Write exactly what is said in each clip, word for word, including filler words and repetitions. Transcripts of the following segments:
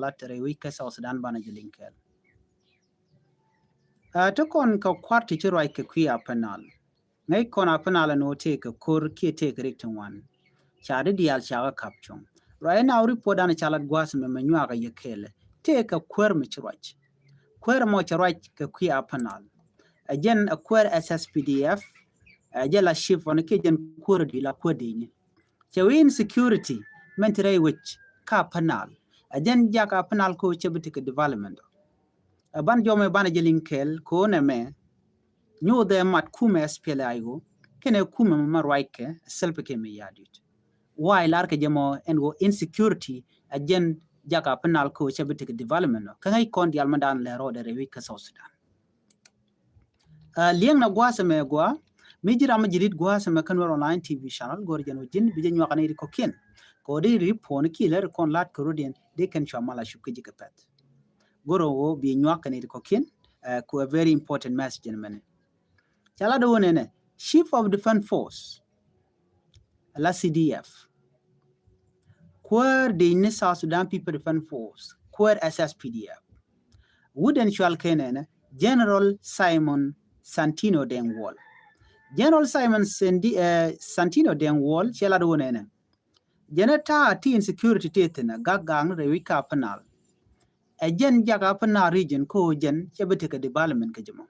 lat rɛy wec kä South Sudan banɛ jɛ liŋ kɛɛl. Ɛ, ti kɔn kɛ kua̱r ti ci ruac kɛ kui̱ Upper Nile. Ŋäc kɔn Upper Nile ɛn ɣöö tëëkɛ ko̱r kiɛ tëëkɛ rik ti ŋuan. Ca di diaal ca kɛ kap cuɔ̱ŋ. Ruac ɛn a report dan ca lat gua̱a̱th mɛ mɛ nyuakä yɛ kɛɛl. Tëëkɛ kuäär mi ci ruac. Kuäär mɔ cɛ ruac kɛ kui̱ Upper Nile. Ɛ jɛn ɛ kuäär S S P D F. Ɛ jɛ la chief ɔn kiɛ jɛn kuäär di la kuäär di ni. Cɛ wi̱i̱ insecurity mɛn ti rɛy wec kä Upper Nile. Ɛ jɛn jak Upper Nile ko cɛ bi tekɛ development. Ɛ ban jɔmɛ banɛ jɛ liŋ kɛɛl ko nɛ mɛ. Nyuuthɛ mat kumɛ S P L A I O kɛnɛ kumɛ ma ruackɛ Salva Kiir Mayardit. Why lar kɛ jɛ mɔ ɛn ɣöö insecurity ɛ jɛn jak Upper Nile ko cɛ bi tekɛ development ɔ. Kä ŋäc kɔn diaal ma dan lɛ rɔɔdɛ rɛy wec kä South Sudan. Ɛ, liɛŋ na gua̱a̱th ɛmɛ gua̱a̱ mi ji̱ ram mi ji̱ rit gua̱a̱th ɛmɛ kä Nuer Online T V channel go̱r jɛn wä ji̱n bi jɛ nyuak ni ri kɔkiɛn. Kɛ wä di ri puɔ̱n ki lɛ ri kɔn lat kɛ rot yɛn di kɛn cua mal a cup kä ji̱ kɛ pɛth. Go̱r wä bi nyuak kɛ ni ri kɔkiɛn, ɛ, ku a very important message in mɛni. Ca lat wä nɛnɛ, Chief of Defense Force, la C D F. Kuäär di ni South Sudan People Defense Force, kuäär S S P D F. Wut ɛn cual kɛ nɛnɛ, General Simon Santino Deng Wol. General Simon Sendi, ɛ, Santino Deng Wol cɛ lat wä nɛnɛ. Jɛn ɛ ta̱a̱ ti insecurity ti thi̱n ɛ gak gak ni rɛy wec kä Upper Nile. Ɛ jɛn jak Upper Nile region ko jɛn cɛ bi tekɛ development kɛ jɛ mɔ.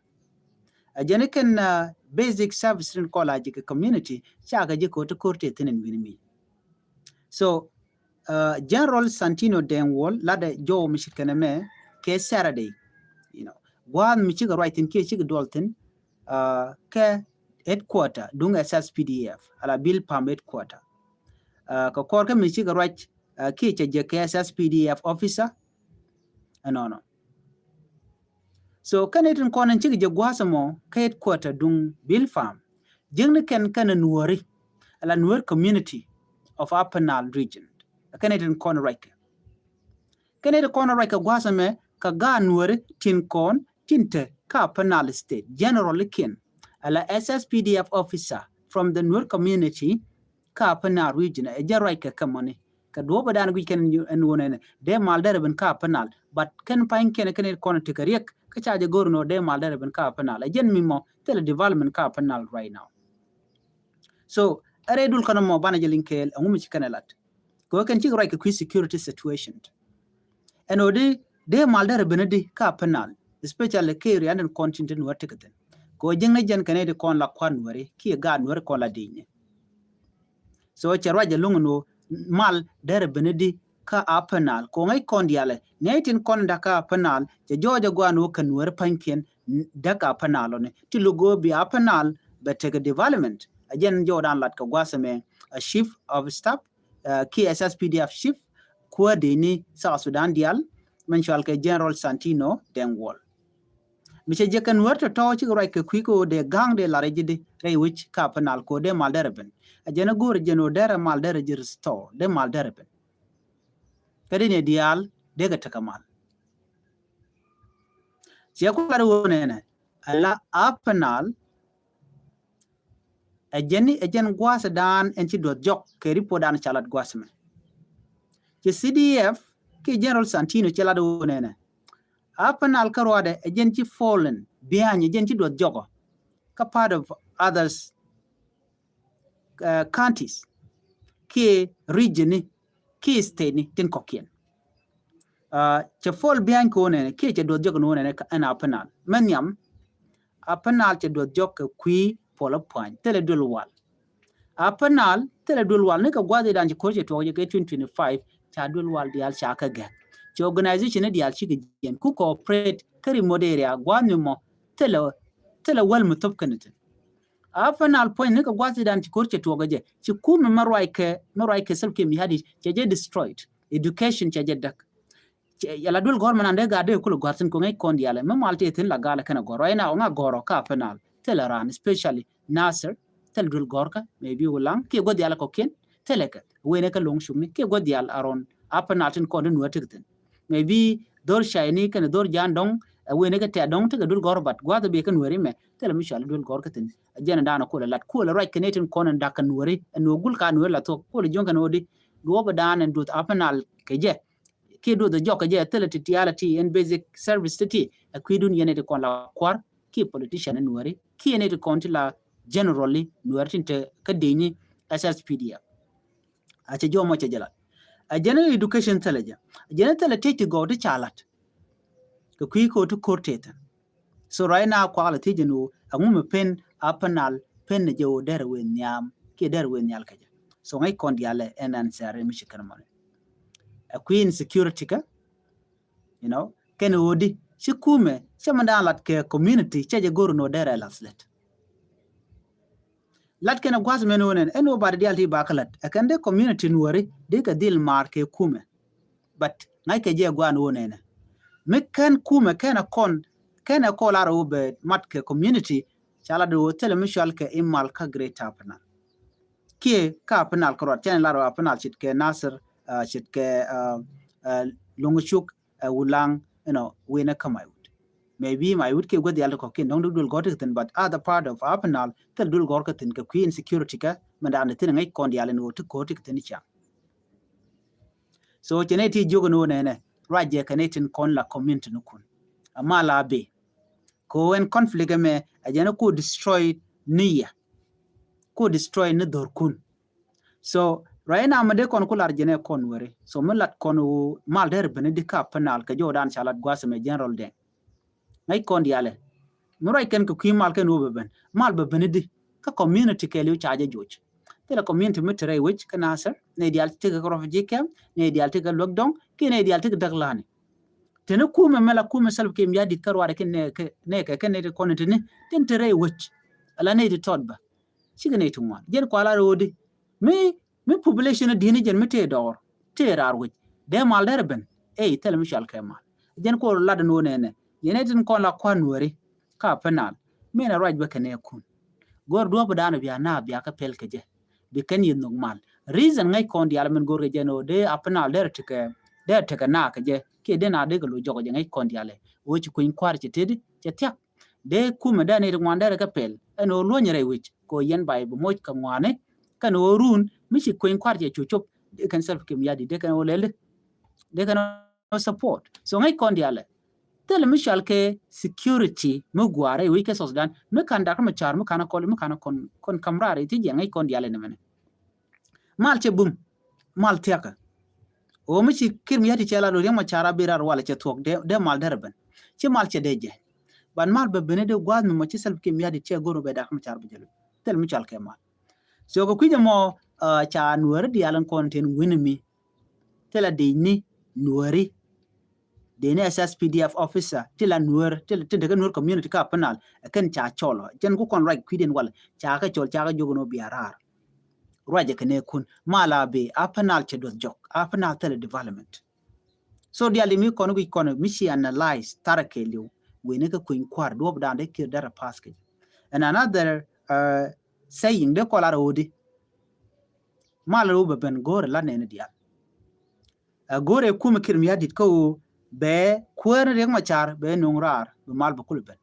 Ɛ jɛn kɛn, ɛ, basic service rin kɔla jɛ kɛ community ca kɛ jɛ ko ti ko̱r ti thi̱n in wi̱ni mi. So, ɛ, General Santino Deng Wol lat ɛ jɔw mi cit kɛn ɛmɛ kɛ Saturday. You know, gua̱a̱th mi cikɛ ruac thi̱n kiɛ cikɛ duɔl thi̱n, ɛ, kɛ headquarter duŋ S S P D F ala Bilpam headquarter. Ɛ, kɛ kɔr kä mi cikɛ ruac, ɛ, kiɛ cɛ jɛ kɛ S S P D F officer. Ɛnɔnɔ. So kɛn itin kɔn in cikɛ jɛ gua̱a̱th ɛmɔ kä headquarter duŋ Bilpam. Jiäkni kɛn kɛn ɛ Nuääri ala Nuer community of Upper Nile region. Kɛn itin kɔn ruac kɛ. Kɛn itin kɔn ruac kɛ gua̱a̱th ɛmɛ kɛ gaat Nuääri tin kɔn tin te kä Upper Nile State. General kiɛn ala S S P D F officer from the Nuer community kä Upper Nile region. Ɛ jɛ ruac kɛ kɛ mɔni. Kɛ duɔ̱ɔ̱p ɛ dan guic kɛn ɛn wun ɛn dee mal derɛ ben kä Upper Nile. But kɛn pa̱ny kɛn kɛn kɔn tekɛ riɛk kä ca jɛ go̱r nɔ dee mal derɛ ben kä Upper Nile. Ɛ jɛn mi mɔ thilɛ development kä Upper Nile right now. So ɛ rɛy dul kɛn mɔ banɛ jɛ liŋ kɛɛl ɛŋu mi ci kɛn ɛ lat. Kɛ wee kɛn cikɛ ruac kɛ kui̱ security situation. Ɛn ɣöö di dee mal derɛ ben di kä Upper Nile, especially kɛ area ni kɔn tin tin wä tekɛ thi̱n. Kɛ wee jiäkni jɛn kɛn ɛ di kɔn la kua̱r Nuääri kiɛ gaat Nuääri kɔn la di̱i̱ni. So cɛ ruac ɛlɔ̱ŋ ɛn ɣöö mal derɛ ben di kä Upper Nile. Kɛ ŋäc kɔn diaalɛ nɛy tin kɔn da̱k kä Upper Nile cɛ jɔɔc ɛ gua̱a̱n ɣöö kɛ Nuääri pa̱nykiɛn da̱k Upper Nile ɔni ti lo̱k ɣöö bi Upper Nile bɛ tekɛ development. Ɛ jɛn jɔɔdan lat kɛ gua̱a̱th ɛmɛ a chief of staff, ɛ, kiɛ S S P D F chief kuäär di ni South Sudan diaal mɛn cual kɛ General Santino Deng Wol. Mi cɛ jɛ kɛn Nuäär tɔ̱tɔ̱ cikɛ ruac kɛ kui̱ kɛ ɣöö dee ga̱ŋ dee lar ji̱ di rɛy wec kä Upper Nile kɛ ɣöö dee mal derɛ ben. Ɛ jɛn ɛ go̱o̱r jɛn ɣöö derɛ mal derɛ ji̱ restore, dee mal derɛ ben. Kä di ni diaal dee kɛ tekɛ mal. Ciɛ ku lar ɣöö nɛnɛ ala Upper Nile ɛ jɛn ni ɛ jɛn gua̱a̱th dan ɛn ci duɔth jɔk kɛ report dan ca lat gua̱a̱th mɛ. Ci C D F kiɛ General Santino ci lat ɣöö nɛnɛ Upper Nile kä ruadɛ ɛ jɛn ci fallen behind, ɛ jɛn ci duɔth jɔkɔ kä part of others, uh, counties kiɛ region ni kiɛ state ni tin kɔkiɛn. Uh, cɛ fall behind kɛ wä nɛnɛ kiɛ cɛ duɔth jɔk ni wä nɛnɛ ɛn Upper Nile. Mɛ nhiam Upper Nile cɛ duɔth jɔk kɛ kui̱ puɔlä pua̱ny thilɛ duel wal. Upper Nile thilɛ duel wal ni kɛ gua̱th idan ci ko̱r cɛ tuɔk jɛ kɛ twenty twenty-five ca duel wal diaal ca kɛ gɛk. Cɛ organization ni diaal cikɛ jiɛn ku cooperate kä remote area gua̱th ni mɔ thilɛ thilɛ wäl mi thop kɛn thi̱n. Upper Nile puɔ̱ny ni kɛ gua̱th idan ci ko̱r cɛ tuɔk jɛ ci kumɛ mɛ ruac kɛ mɛ ruac kɛ Salva Kiir Mayardit cɛ jɛ destroyed. Education cɛ jɛ däk. Yala duel gɔ̱r mɛ nan dee gaat dee kulɛ gɔ̱r thi̱n kɛ ŋäc kɔn diaalɛ mɛ mal tëë thi̱n la gaalɛ kɛn a gɔ̱r right now ŋa gɔ̱r ɔ kä Upper Nile thilɛ raan, especially Nasir, thilɛ duel gɔ̱r kä maybe Ulaŋ kiɛ gua̱th diaalɛ kɔ̱kiɛn thilɛ kɛ wen ɛ kɛ lo̱ŋ cukni kiɛ gua̱th diaal around Upper Nile tin kɔn di Nuäär tekɛ thi̱n. Maybe dhor cayni kɛn dhor ja̱a̱n dɔ̱ŋ ɛ wen ɛ kɛ tɛ̈t dɔ̱ŋ tekɛ duel gɔ̱r, but gua̱th ɛ bi kɛ Nuääri mɛ thilɛ mi cɔal duel gɔ̱r kä thi̱n. Ɛ jɛn ɛ daanɔ kulɛ lat kulɛ ruac kɛ ni tin kɔn in da̱k kɛ Nuääri ɛ Nuäär gul ka Nuääri la thuɔ̱k kulɛ juɔ̱ŋ kɛn ɣöö di duɔ̱ɔ̱p ɛ daan in duɔth Upper Nile kɛ jɛ. kiɛ duɔth jɔk kɛ jɛ thilɛ ti tialɛ ti ɛn basic service ti ti ɛ kui̱dun yɛn ɛ ti kɔn la kuar kiɛ politician ɛ Nuɛri kiɛ ɛn ɛ ti kɔn ti la generally Nuɛri tin te kä di̱i̱ni S S P D F. A cɛ jɔmɔ cɛ jɛ lat. A jɛn education thilɛ jɛ. A jɛn thilɛ tec ti gɔw ti ca lat. Kɛ kui̱ kɛ ti kor tethin. So right now kuak la thiec jɛ ni ɣöö ɛŋu mi pen a penal pen ni jɛ ɣöö derɛ wee nhiam kiɛ derɛ wee nhial kɛ jɛ. So ŋäc kɔn dialɛ ɛn an sɛr mi ci kɛn mɔni. Ɛ kui̱ insecurity kä, you know, kɛn ɣöö di ci kumɛ cɛ mi daan lat kɛ community cɛ jɛ go̱r ni ɣöö derɛ lath lɛt. Lat kɛn ɛ gua̱th mɛn ɣöö nɛn ɛn ɣöö bat dial ti bakä lat ɛ kɛn dee community Nuɛri dee kɛ dhil maar kɛ kumɛ. But ŋa̱ckɛ jɛ gua̱a̱n wä nɛnɛ. Mi kɛn kumɛ kɛn ɛ kɔn kɛn ɛ kɔn lar wä bɛ mat kɛ community. Ca lat wä thilɛ mi cual kɛ imal kä Greater Upper Nile. Kiɛ kä Upper Nile kɛ ruat cɛn lar wä Upper Nile ce̱tkɛ Nasir, uh, ce̱tkɛ, uh, uh, Loŋcuk, uh, Wulaŋ, you know, wi̱nɛ kä Maiwut. Maybe Maiwut kiɛ guäth yal ti kɔ̱kiɛn dɔ̱ŋ duk duël gɔ̱r ti kɛ thi̱n, but other part of Upper Nile thil duël gɔ̱r kɛ thi̱n kɛ kui̱ insecurity kä mɛn da̱a̱n ti thi̱n ŋäc kɔn dial in wä ti ko̱r ti kɛ thi̱n i̱ ca̱ŋ. So cɛ nɛy ti jiök ni wä nɛnɛ ruac jɛ kɛ nɛy tin kɔn la community ni kun. Ama la bi ko ɛn conflict ɛmɛ a jɛn ko destroy ni yɛ, ko destroy ni dhor kun. So right now mi dee kɔn ku lar jɛn ɛ kɔn weri. So mi lat kɔn wä mal der beni di ka penal kɛ jɔw dan ca lat guasɛ mɛ general dɛŋ. Ŋäc kɔn dialɛ mi ruac kɛn kɛ kui̱ mal kɛn wä bɛ ben mal bɛ beni di kä community kɛɛliw ca jɛ joc. Thilɛ community mi te rɛy wec kä Nasir, nɛy diaal tekɛ kä refugee camp, nɛy diaal tekɛ luäk dɔŋ kiɛ nɛy diaal tekɛ däk lani. Teni kumɛ mɛ la kumɛ Salva Kiir Mayardit kä ruaadɛ kä nɛ kɛ nɛ kɛ kɛ nɛy ti kɔn teni tin te rɛy wec. Ala nɛy ti tɔt bä cikɛ nɛy ti ŋuan jɛn kuala ro̱o̱di. Mi mi population di̱ni jɛn mi tëë dɔɔr tëë raar wec dee mal derɛ ben. Ey thilɛ mi cual kɛ mal jɛn kuɔl lat ni wä nɛnɛ yɛn ɛ tin kɔn la kuan weri. Ka penal mi nɛ ruac bä kɛ nɛ kun. Gör duɔ̱p dan bia na bia kä pɛl kɛ jɛ bi kɛn yɛ nhök mal. Reason ŋäc kɔn dial min gör kɛ jɛ ni wä dee a penal derɛ tekɛ derɛ tekɛ na kɛ jɛ kiɛ dee na dee kɛ lo jɔk kɛ jɛ ŋäc kɔn dial ɛ wä ci kueny kuar cɛ tëdi cɛ thiak. Dee kumɛ dee ni ti ŋuan derɛ kɛ pɛl ɛn wä luɔ̱ny rɛy wec kɛ wä yɛn bay bi moc kɛ ŋuani. Kɛn wä run mi ci kueny kuar cɛ cu cop dee kɛn Salva Kiir Mayardit dee kɛn wä lɛli dee kɛn wä support. So ŋäc kɔn dial ɛ thilɛ mi cual kɛ security mi gua̱a̱rɛ i̱ wec kɛ South Sudan mi kan Dak Macar mi kan kɔl mi kan kɔn kɔn kam raar i̱ ti jiɛn ŋäc kɔn dial ɛ ni mɛnɛ. Mal cɛ bum mal thiakä. Ɣöö mi ci Kiir Mayardit cɛ la lo Riek Macar a bi raar walɛ cɛ thuɔ̱k dee mal derɛ ben ci mal cɛ dee jɛ. Ban mal bɛ beni dee gua̱a̱th mi mɔ ci Salva Kiir Mayardit cɛ go̱r mi bɛ Dak Macar bi jɛ lo thilɛ mi cual kɛ mal. So kɛ kui̱c ɛmɔ ca Nuɛri dial in kɔn tin wi̱ni mi. Thilɛ dic ni Nuɛri. Dee ni S S P D F officer ti la Nuɛr ti la tin tekɛ Nuɛr community ka penal ɛ kɛn ca cɔl ɔ jɛn ku kɔn ruac kui̱diɛn wal ca kɛ cɔl ca kɛ jok ni wä bia raar. Ruac ɛ kɛ nɛ kun mal a bi a penal cɛ duɔth jɔk a penal thilɛ development. So dial di mi kɔn guic kɔn mi ci analyze tharɛ kɛɛliw wen ni kɛ kueny kuar duɔp dan dee Kiir derɛ pass kɛ. And another saying dee kɔl a rɛ wä di mal rɛ wä bɛ ben go̱o̱rɛ la nɛni dial. Ɛ go̱o̱rɛ kumɛ Kiir Mayardit kä ɣöö bɛ kuäär ni Riek Macar bɛ no̱o̱ŋ raar bɛ mal bɛ kulɛ ben.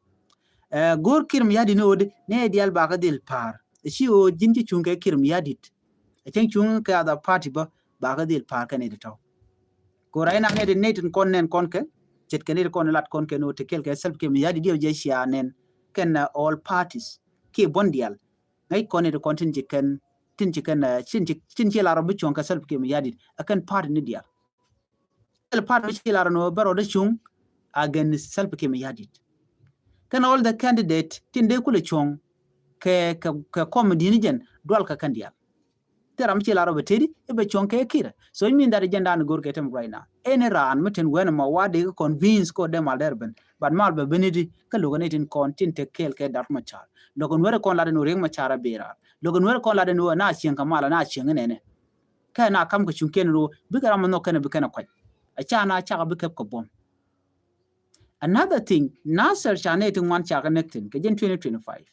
Ɛ go̱o̱r Kiir Mayardit ni ɣöö di nɛ dial bakä dhil pa̱a̱r ɛ ci ɣöö ji̱n ci cuŋ kɛ Kiir Mayardit. Ɛ cäŋ cuŋ kɛ other party bä bakä dhil pa̱a̱r kɛ nɛy ti tɔ̱. Go̱o̱r a inam nɛy ti nɛy tin kɔn nɛn kɔn kɛ ce̱tkɛ nɛy ti kɔn lat kɔn kɛ ni ɣöö ti kɛl kɛ Salva Kiir Mayardit diɛw jɛ cia nɛn kɛn all parties kiɛ buɔ̱n dial. Ŋäc kɔn nɛy ti kɔn tin ci kɛn tin ci kɛn tin ci lar rɔ bi cuɔ̱ŋ kɛ Salva Kiir Mayardit ɛ kɛn party ni dial. Thil party mi ci lar ni wä bɛ rɔ dee cuŋ against Salva Kiir Mayardit. Kɛn all the candidate tin dee kulɛ cuɔ̱ŋ kɛ kɛ kɛ kɔm di̱ni jɛn dual kɛ kɛn dial. Thil ram mi ci lar rɔ bɛ tedi i̱ bɛ cuɔ̱ŋ kɛ Kiir. So it mean that jɛn dan go̱r kɛ tem right now. Any raan mi tin wen mɔ wa dee kɛ convince ko dee mal der ben but mal bɛ ben iti kä lo̱k ni tin kɔn tin te kɛɛl kɛ Dak Macar. Lo̱k ni weri kɔn lat ni wä Riek Macar a birar. Lo̱k ni weri kɔn lat ni wä na cieŋ kɛ mal na cieŋ nɛnɛ. Kɛ na kam kɛ cuŋ kɛn ro bikɛ ram nhɔk kɛn bi kɛn kuac. A ca na cak bi kɛp kɛ buɔm. Another thing, Nasir ca nɛ ti ŋuan cak nɛk thin kɛ jɛn twenty twenty-five.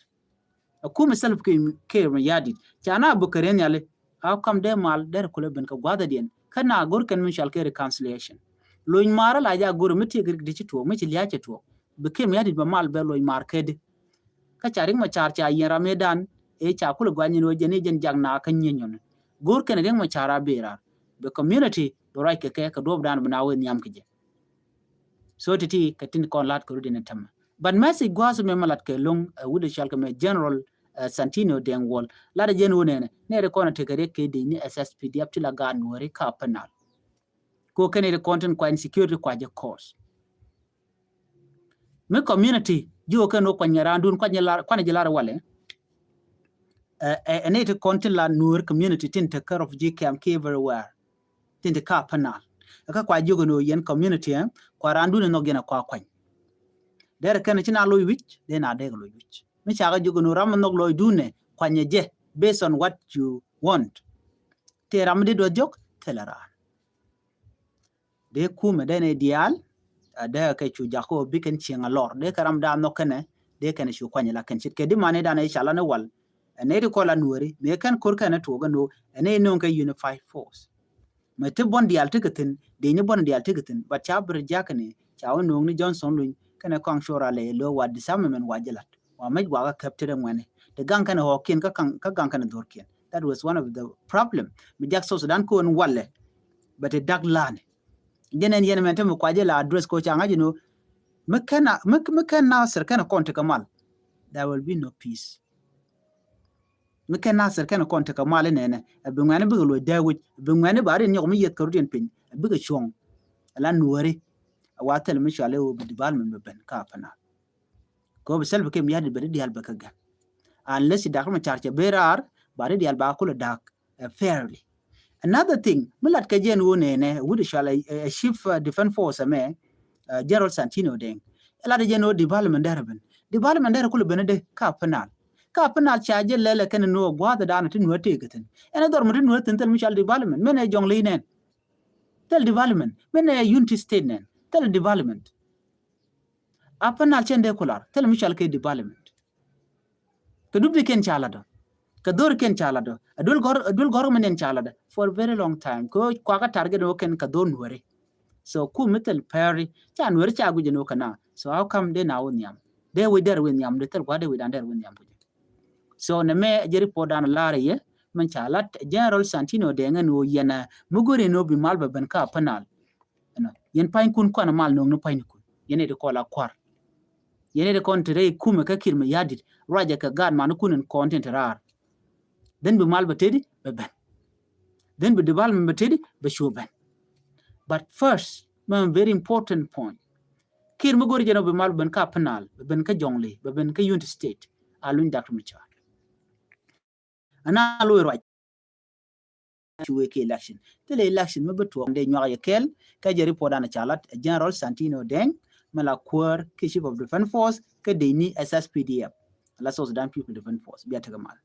A kumɛ Salva Kiir Mayardit ca na buk kɛ riɛn yali. A kam dee mal der kulɛ ben kɛ gua̱dhɛ diɛn kä na go̱r kɛn mi cual kɛ reconciliation. Lony mar la ja go̱r mi tiek rik di ci tuɔk mi ci lia̱a̱ cɛ tuɔk. Bi Kiir Mayardit bɛ mal bɛ lony mar kɛ di. Kä ca Riek Macar ca yiɛn ram i̱ dan ëë ca kulɛ gua̱ny ni wä jɛn i̱ jɛn jak na kä nyieny nyɔni. Go̱o̱r kɛn Riek Macar a bi̱i̱ raar bɛ community Bɛ ruac kɛ kɛ kɛ duɔ̱ɔ̱p dan bi na wee nhiam kɛ jɛ. So ti̱ti̱ kɛ tin kɔn lat kɛ rut in tämɛ. But message gua̱a̱th mɛ mɛ lat kɛ lo̱ŋ, uh, wut cɔal kɛ mɛ General, uh, Santino Deng Wol. Lat jɛn wun ɛnɛ nɛ ri kɔn a tekɛ riɛk kɛ dec ni S S P D F ti la gaat Nuɔri kä Upper Nile. Ko kɛn ri kɔn tin kua insecurity kua jɛ cause. Mi community ji̱ wä kɛn wä kuany ŋɛ raandun kuany jɛ lar walɛ. Ɛ, ɛ, ɛ ni ti kɔn tin la Nuɔri community tin te kä refugee camp ki everywhere. Tin te kä Upper Nile. Ɛ kä kua jiök ni wä yɛn community, ɛ, kua raandun ɛ nhɔk yɛn ɛ kua kuany. Derɛ kɛn ci na loc wi̱c, dee na dee kɛ loc wi̱c. Mi ca kɛ jiök ni wä ram ɛ nhɔk lɔcdun ɛ kuany ɛ jɛ based on what you want. Tëë ram mi di duɔth jiök, thilɛ raan. Dee kumɛ dee ni diaal, a dee kɛ cu jak kä bi kɛn cieŋ a lɔr. Dee kɛ ram daa nhɔk kɛnɛ, dee kɛn cu kuany la kɛn ce̱tkɛ di mani dan i̱ ca la ni wal. Ɛ ni ti kɔl a Nuɔri, mëë kɛn ko̱r kɛn tuɔk ɛn ɣöö ɛ ni no̱o̱ŋ kɛ unified force. Mɛ ti buɔ̱n diaal ti kɛ thi̱n, dee ni buɔ̱n diaal ti kɛ thi̱n, but ca bi ri jak ni, ca wä no̱o̱ŋ ni Johnson Luny, kɛnɛ kɔaŋ cor a lɛ lo̱ wa disarmament wa jɛ lat. Wa mec wa kä käp ti rɛ ŋuɛni. Ti gaŋ kɛnɛ ɣɔɔkiɛn kä gaŋ, kä gaŋ kɛnɛ dhorkiɛn. That was one of the problem. Mi jak South Sudan ko̱n walɛ. But ti dak lani. Jɛn ɛn yɛn mɛn te mi kua jɛ la address ko ca ŋa̱c inɔ. Mi kɛn a, mi, mi kɛn Nasir kɛn a kɔn tekɛ mal. There will be no peace. Mi kɛn Nasir kɛn a kɔn tekɛ mal inɛnɛ. Ɛ bi ŋuɛni bikɛ luɔc dee wi̱c. Ɛ bi ŋuɛni ba rin nyɔk mi yeth kɛ rut yɛn piny. Ɛ bikɛ cuɔ̱ŋ. Ɛ la Nuɔri. Ɛ wa thil mi cual i̱ wä bi development bi ben kä Upper Nile. Kɛ wä bi Salva Kiir Mayardit bɛ di diaal bɛ kä gɛn. Unless ci Doctor Machar cɛ ben raar, ba di diaal ba kulɛ da̱a̱k, uh, fairly. Another thing, mi lat kɛ jɛn wä nɛnɛ, wut cual a, a chief, uh, defense force mɛ, uh, General Santino Deng. Lat jɛn wä development derɛ ben. Development derɛ kulɛ ben dee kä Upper Nile. Kä Upper Nile ca jɛ lɛlɛ kɛn ni wä gua̱a̱th dan ti nuä tëë kɛ thi̱n. Ɛn dhɔr mi ti nuä thi̱n thil mi cual development. Mɛn ɛ Jonglei nɛn. Thil development. Mɛn ɛ Unity State nɛn. Thil development. Upper Nile cɛn dee kular, thil mi cual kɛ development. Kɛ dup di kɛn ca lat dɔ. Kɛ dhor kɛn ca lat dɔ. A duel gɔr, a duel gɔr mɛ nɛn ca lat dɔ. For a very long time. Kɛ kua kä target ni wä kɛn kɛ dhor Nuɔri. So ku mi thil pɛri, ca Nuɔri ca guic ni wä kɛ na. So how come dee na wä nhiam? Dee wä der wä nhiam, dee thil gua dee wä dan der wä nhiam. So nɛ mɛ jɛ report dan lar yɛ, mɛn ca lat General Santino Deng ni wä yɛn a, mi gori ni wä bi mal bɛ ben kä Upper Nile. Ɛnɔ, yɛn pa̱nykun kɔn mal no̱o̱ŋ ni pa̱nykun. Yɛn iti kɔn la kua̱r. Yɛn iti kɔn ti rɛy kumɛ kä Kiir Mayardit. Ruacɛ kɛ gaat manikun in kɔn tin ti raar. Then bi mal bɛ teti bɛ ben. Then bi development bɛ teti bɛ cu ben. But first, mɛ very important point. Kiir mi gori jɛn ɔ bi mal bɛ ben kä Upper Nile, bɛ ben kä Jonglei, bɛ ben kä Unity State. A luny Doctor Machar. Ana lo̱ ruac. Ci wee kɛ election. Thilɛ election mi bi tuɔɔk dee nyuak yɛ kɛl. Kä jɛ report dan ca lat General Santino Deng, mi la kuäär kɛ Chief of Defense Force, kä dee ni S S P D F. La South Sudan People Defense Force. Bia tekɛ mal.